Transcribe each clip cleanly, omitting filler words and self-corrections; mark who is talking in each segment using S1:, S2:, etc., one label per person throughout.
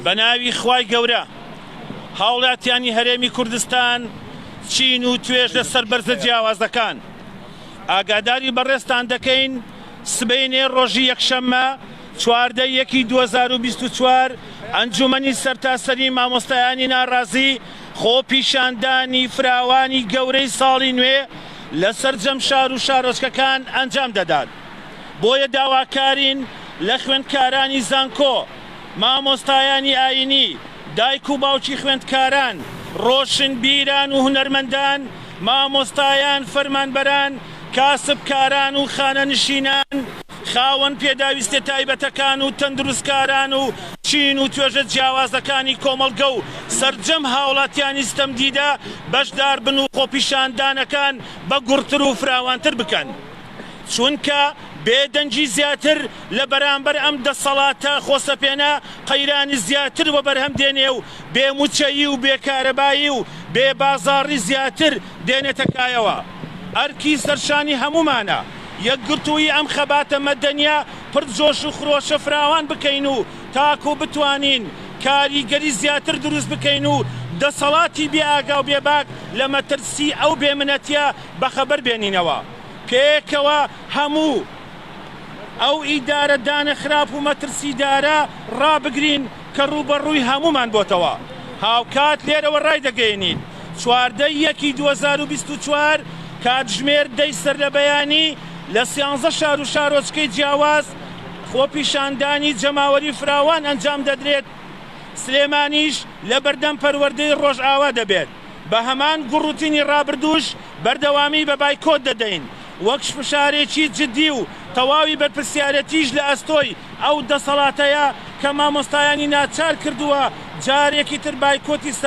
S1: بەناوی خوای گەورە هاوڵاتیانی هەرێمی کوردستان چین و توێژ لە سەر بەرزە جیاوازەکان ئاگاداری بەڕێزتان دەکەین سبەینێ ڕۆژی یەکشەممە 14 یەکی 2024 ئەنجومەنی سەرتاسەری مامۆستایانی ناڕازی خۆپیشاندانی فراوانی گەورەی ساڵی نوێ لە سەرجەم شار و شارۆچکەکان ئەنجام دەدات. بۆیە داواکارین لە خوێندکارانی زانکۆ، مامۆستایانی ئایینی، دایک و باوکی خوێندکاران، ڕۆشنبیران و هونەرمەندان، مامۆستایان، فەرمانبەران، کاسبکاران و خانەنشینان، خاوەن پێداویستیە تایبەتەکان و تەندروستکاران و چین و توێژە جیاوازەکانی کۆمەڵگە و سەرجەم هاوڵاتیانی ستەمدیدە بەشداربن و خۆپیشاندانەکان بە گوڕتر و فراوانتر بکەن. چونکە بێدەنگی زیاتر لە بەرامبەر ئەم دەسەڵاتە خۆسەپێنە قەیرانی زیاتر وەبەرهەم دێنێ و بێ موچەیی و بێ کارەبایی و بێ بازاڕی زیاتر دێنێتە کایەوە. ئەرکی سەرشانی هەموومانە یەکگرتوویی ئەم خەباتە مەدەنیە پڕ جۆش و خرۆشە فراوان بکەین و تاکو بتوانین کاریگەری زیاتر دروست بکەین و دەسەڵاتی بێ ئاگا و بێباک لە مەترسی ئەو بێ منەتیە بەخەبەر بێنینەوە. پێکەوە هەموو ئەو ئیدارەدانە خراپ و مەترسیدارە ڕابگرین کە ڕووبەڕووی هەموومان بۆتەوە. هاوکات لێرەوە ڕایدەگەیەنین 14 ی یەکی 2024 کاتژمێر دەی سەرلەبەیانی لە سیانزە شار و شارۆچکەی جیاواز خۆپیشاندانی جەماوەری فراوان ئەنجام دەدرێت، سلێمانیش لەبەردەم پەروەردەی ڕۆژئاوا دەبێت. بە هەمان گوڕوتینی ڕابردووش بەردەوامی بە بایکۆت دەدەین، وەک فشارێکی جدی و تەواوی بەرپرسیارێتیش لە ئەستۆی ئەو دەسەڵاتەیە کە مامۆستایانی ناچار کردووە جارێکی تر بایکۆتی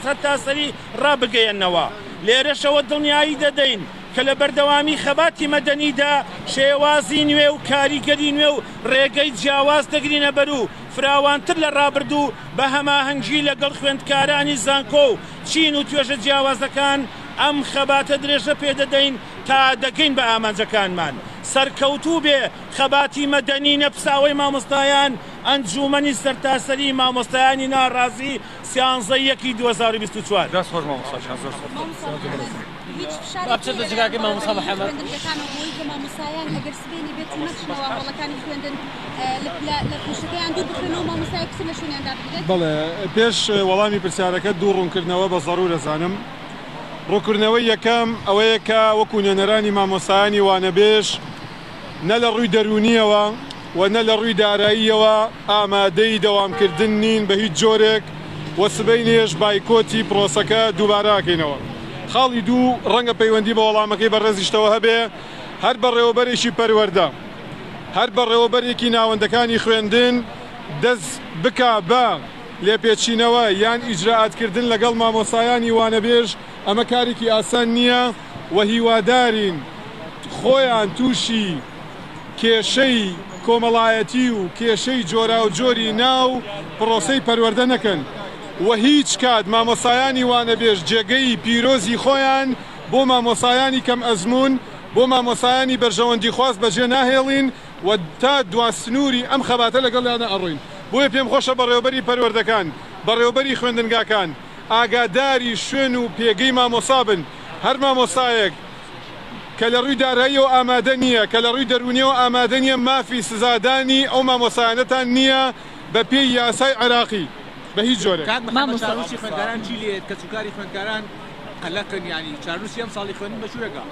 S1: سەرتاسەری ڕابگەیەننەوە. لێرەشەوە دڵنیایی دەدەین کە لە بەردەوامی خەباتی مەدەنیدا شێوازی نوێ و کاریگەری نوێ و ڕێگەی جیاواز دەگرینەبەر و فراوانتر لە ڕابردوو بە هەماهەنگی لەگەڵ خوێندکارانی زانکۆ و چین و توێژە جیاوازەکان ئەم خەباتە درێژە پێدەدەین تا دەگەین بە ئامانجەکانمان. سەرکەوتوو بێ خەباتی مەدەنی نەپساوەی مامۆستایان، ئەنجوومەنی سەرتاسەریی مامۆستایانی ناڕازی سیانزە یەکی 2024.
S2: دەست خۆش مامۆستا گیان زۆر سوپاس.
S3: مامۆستا محەمەد هیچ
S4: با
S3: فشارێک
S4: بچێتە
S3: نییە
S4: جێگاکەی
S3: لەلایەن
S4: مامۆستا
S3: بەڕێوەبەری
S4: محەمەد.
S3: خوێندنگەکانەوە بۆی کە مامۆستایان ئەگەر سبەینێ بێت و نەچنەوە هۆڵەکانی خوێندن لە پۆستەکەیان دوور بخرێنەوە مامۆستایەکی تر لە شوێنیان دابنرێت؟
S2: بەڵێ پێش وەڵامی پرسیارەکەت دوو ڕوونکردنەوە بە زەروور ئەزانم. ڕوونکردنەوەی یەکەم ئەوەیە کە وەکو نوێنەرانی مامۆستایانی وانەبێژ نە لە ڕووی دەروونییەوە و نە لە ڕووی داراییەوە ئامادەی دەوامکردن نین بە هیچ جۆرێک و سبەینێش بایکۆتی پرۆسەکە دووبارە ئەکەینەوە. خاڵی دوو ڕەنگە پەیوەندی بە وەڵامەکەی بەڕێزیشتەوە هەبێ، هەر بەڕێوەبەرێکی پەروەردە، هەر بەڕێوەبەرێکی ناوەندەکانی خوێندن دەست بکا بە لێپێچینەوە یان ئیجرائات کردن لەگەڵ مامۆستایانی وانەبێژ ئەمە کارێکی ئاسان نییە و هیوادارین خۆیان تووشی کێشەی کۆمەڵایەتی و کێشەی جۆراوجۆری ناو پرۆسەی پەروەردە نەکەن و هیچ کات مامۆستایانی وانەبێژ جێگەی پیرۆزی خۆیان بۆ مامۆستایانی کەم ئەزموون بۆ مامۆستایانی بەرژەوەندیخواز بەجێ ناهێڵین و تا دوا سنووری ئەم خەباتە لەگەڵیانە ئەڕۆین. بۆیە پێم خۆشە بەڕێوەبەری پەروەردەکان، بەڕێوەبەری خوێندنگاکان ئاگاداری شوێن و پێگەی مامۆستا بن، هەر مامۆستایەک کە لە ڕووی داراییەوە ئامادە نییە، کە لە ڕووی دەروونییەوە ئامادە نییە، مافی سزادانی ئەو مامۆستایانەتان نییە بە پێی یاسای عێراقی بە هیچ جۆرێک.
S5: کاک محەمەد چارەنووسی خوێندکاران چی لێیەت؟ کەسوکاری خوێندکاران قەلەقن یانی چارەنووسی ئەمساڵی خوێندن بە کوێ گا؟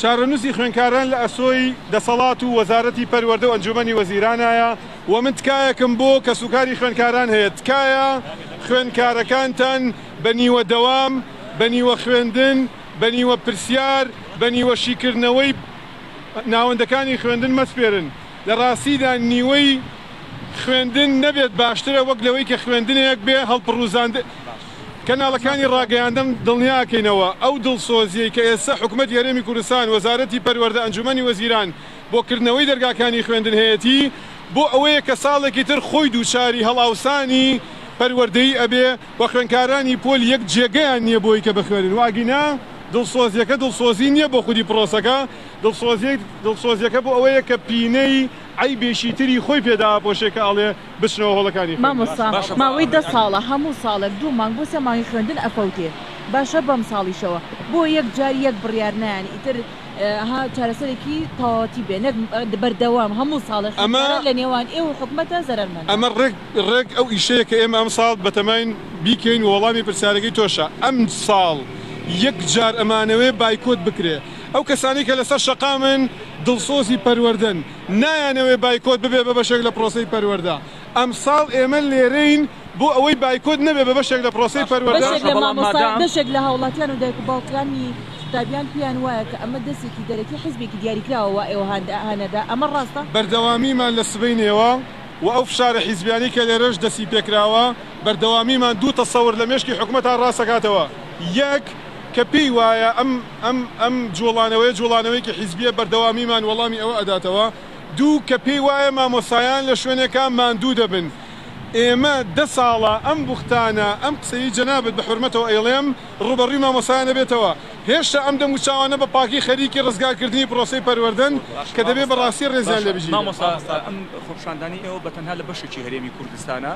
S2: چارەنووسی خوێندکاران لە ئەسۆی دەسەڵات و وەزارەتی پەروەردە و ئەنجوومەنی وەزیرانایە و من تکایەکم بۆ کەسوکاری خوێندکاران هەیە تکایە خوێندکارەکانتان بە نیوە دەوام، بە نیوە خوێندن، بە نیوە پرسیار، بە نیوە شیکردنەوەی ناوەندەکانی خوێندن مەسپێرن. لە ڕاستیدا نیوەی خوێندن نەبێت باشترە وەک لەوەی کە خوێندنێک بێ هەڵپڕوزاندن. کەناڵەکانی ڕاگەیاندن دڵنیاکەینەوە ئەو دڵسۆزیەی کە ئێستا حکومەتی هەرێمی کوردستان، وەزارەتی پەروەردە، ئەنجومەنی وەزیران بۆ کردنەوەی دەرگاکانی خوێندن هەیەتی بۆ ئەوەیە کە ساڵێکی تر خۆی دووچاری هەڵاوسانی پەروەردەیی ئەبێ و خوێندکارانی پۆل یەک جێگەیان نیە بۆی کە بخوێنن و ئەگینا دڵسۆزیەکە دڵسۆزی نیە بۆ خودی پرۆسەکە دڵسۆزیەکە بۆ ئەوەیە کە پینەی. عەیبێکی تری خۆی پێ داپۆشێ کە ئەڵێ بچنەوە هۆڵەکانی خوێندن.
S4: مامۆستا ماوەی دە ساڵە هەموو ساڵێک دوو مانگ بۆ سێ مانگی خوێندن ئەفەوتێ باشە بەم ساڵیشەوە بۆ یەک جار یەک بڕیار نایەن ئیتر ها چارەسەرێکی تەواوەتی بێ نەک بەردەوام هەموو ساڵێ
S2: ئەمە
S4: خوێندکاران لە نێوان ئێوە و حکومەتا زەرەرمەندن.
S2: ئەمە ڕێک ڕێک ئەو ئیشەیە کە ئێمە ئەمساڵ بەتەماین بیکەین و وەڵامی پرسیارەکەی تۆشە ئەمساڵ یەک جار ئەمانەوێ بایکۆت بکرێ ئەو کەسانەی کە لەسەر شەقامن دڵسۆزی پەروەردەن نایانەوێ بایکۆت ببێ بە بەشێک لە پرۆسەی پەروەردە ئەمساڵ ئێمە لێرەین بۆ ئەوەی بایکۆت نەبێ بە بەشێک لە پرۆسەی پەروەردە.
S4: بەشێک لە مامۆستایان، بەشێک لە هاوڵاتیان و دایک و باوکانی قوتابیان پێیان وایە کە ئەمە دەستێکی دەرەکی حیزبێکی دیاریکراوە وا ئێوە هانەدا، ئەمە ڕاستە؟
S2: بەردەوامیمان لە سبەینێوە و ئەو فشارە حیزبیانەی کە لێرەش دەستی پێکراوە، بەردەوامیمان دوو تەسەور لە مێشکی حکومەتا ڕاستەکاتەوە، یەک، کە پێی وایە ئەم ئەم ئەم جوڵانەوەیە جوڵانەوەیەکی حیزبیە، بەردەوامیمان وەڵامی ئەوە ئەداتەوە، دوو، کە پێی وایە مامۆستایان لە شوێنێکا ماندوو دەبن. ئێمە دە ساڵە ئەم بوختانە، ئەم قسەی جەنابت بە حورمەتەوە ئەیڵێم، ڕووبەڕووی مامۆستایان ئەبێتەوە. هێشتا ئەم دەموچاوانە بە پاکی خەریکی ڕزگارکردنی پرۆسەی پەروەردەن کە دەبێ بە ڕاستی ڕێزیان لێ بگیرێ.
S6: مامۆستا ئەم خۆپیشاندانەی ئێوە بە تەنها لە بەشێکی هەرێمی کوردستانە،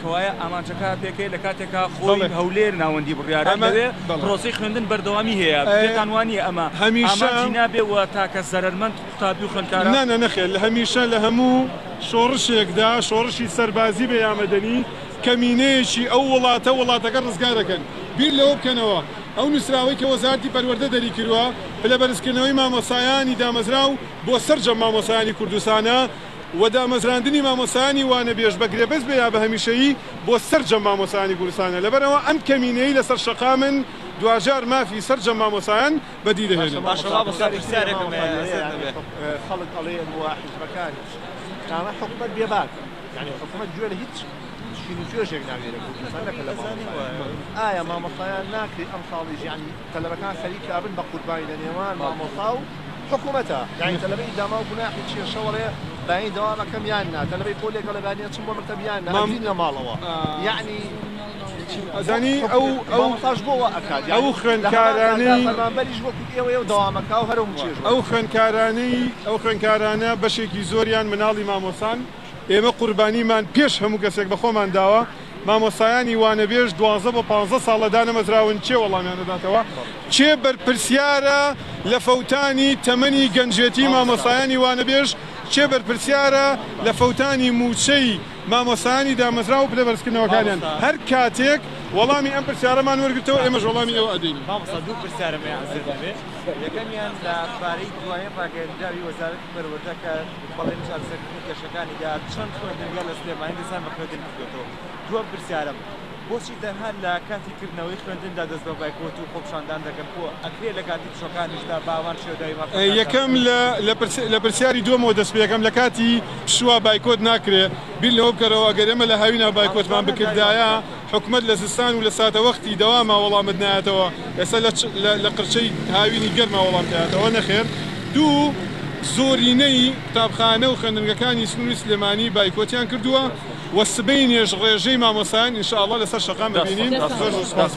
S6: کەوایە ئامانجەکە پێکەیە لە کاتێکا خۆی هەولێر ناوەندی بڕیارە لەوێ پرۆسەی خوێندن بەردەوامی هەیە، پێتان وانییە ئەمە ئامانجی نابێ و تاکە زەرەرمەند قوتابی و خوێندکارە؟
S2: نا نا نەخێر، هەمیشە لە هەموو شۆڕشێکدا، شۆڕشی سەربازی بێ یا مەدەنی، کەمینەیەکی ئەو وڵاتە وڵاتەکە ڕزگار ئەکەن. بیر لەوە بکەنەوە ئەو نووسراوەی کە وەزارەتی پەروەردە دەریکردوە، پلەبەرزکردنەوەی مامۆستایانی دامەزراو بۆ سەرجەم مامۆستایانی کوردستانە و دامەزراندنی مامۆستایانی وانەبێژ بە گرێبەست بێ یا بە هەمیشەیی بۆ سەرجەم مامۆستایانی کوردستانە. لەبەرئەوە ئەم کەمینەی لەسەر شەقامن دواجار مافی سەرجەم مامۆستایان بەدی دەهێنن.
S7: باشە مامۆستا پرسیارێکم هەیە ئەزیەت نەبێ. خەڵک ئەڵێن و حیزبەکانیش کامە حکومەت بێباکە یانی حکومەت گوێ لە هیچ چین و توێژێک ناگرێ لە کوردستان نەکە لە مامۆستایان ئایا مامۆستایان ناکرێ ئەمساڵیش یانی تەلەبەکان خەریکە ئەبن بە قوربانی لە نێوان مامۆستا و حکومەتە یانی تەلەبەی داماو گوناحی چیە شەوەڵێ بەینی دەوام ئەکەم یان نا تەلەبەی پۆلێک ئەڵێ بانی ئەچم بۆ مەکتەب یان نا ئەگرین لە ماڵەوە یانی
S2: ئەزانی ئەو ئەو
S7: مامۆستاش بۆ وا ئەکات
S2: ئەو
S7: یانی لە هەمان کاتدا
S2: خوێندکارانەی
S7: فەرمانبەریش وەکو ئێوەیە و دەوام ئەکا و هەر ئەو مووچەیەش
S2: ئەو
S7: وەردەگرێ.
S2: خوێندکارانەی ئەو خوێندکارانە بەشێکی زۆریان مناڵی مامۆستان ئێمە قوربانیمان پێش هەموو کەسێک بە خۆمان داوە مامۆستایانی وانەبێژ 12 بۆ 15 ساڵە دانەمەزراون کێ وەڵامیان دەداتەوە کێ بەرپرسیارە لە فەوتانی تەمەنی گەنجێتی مامۆستایانی وانەبێژ کێ بەرپرسیارە لە فەوتانی مووچەی مامۆستایانی دامەزراو و پلە بەرزکردنەوەکانیان؟ هەر کاتێک وەڵامی ئەم پرسیارەمان وەرگرتەوە ئێمەش وەڵامی ئێوە ئەدەینەوە.
S8: مامۆستا دوو پرسیارم هەیە عەزێت نەبێ، یەکەمیان لە بارەی دوایین ڕاگەیەندراوی وەزارەتی پەروەردە کە بەڵێنی چارەسەرکردنی کێشەکانی دا، چەند خوێندنگا لە سلێمانی دەستیان بە خوێندن کردووەتەوە؟ دووەم پرسیارم بۆچی تەنها لە کاتی کردنەوەی خوێندندا دەست بە بایکۆت و خۆپیشاندان دەکەن خۆ ئەکرێ لە کاتی پشوەکانیشدا بە هەمان شێوە داوای مافەکانتان
S2: یەکەم
S8: بکەن؟
S2: لە پرسیاری دووەمەوە دەست پێکەم لە کاتی پشووا بایکۆت ناکرێ بیر لەوە بکەرەوە ئەگەر ئێمە لە هاوینا بایکۆتمان بکردایە حکومەت لە زستان و لە ساتەوەختی دەواما وەڵامت نایەتەوە ئێستا لە قرچەی هاوینی گەرما وەڵام دەیاتەوە نەخێر دوو زۆرینەی قوتابخانە و خوێندنگەکانی سنووری سلێمانی بایکۆتیان کردووە و سبەینێش ڕێژەی مامۆستایان ان شاء اللە لەسەر شەقام ئەبینین. زۆر زۆر سوپاس.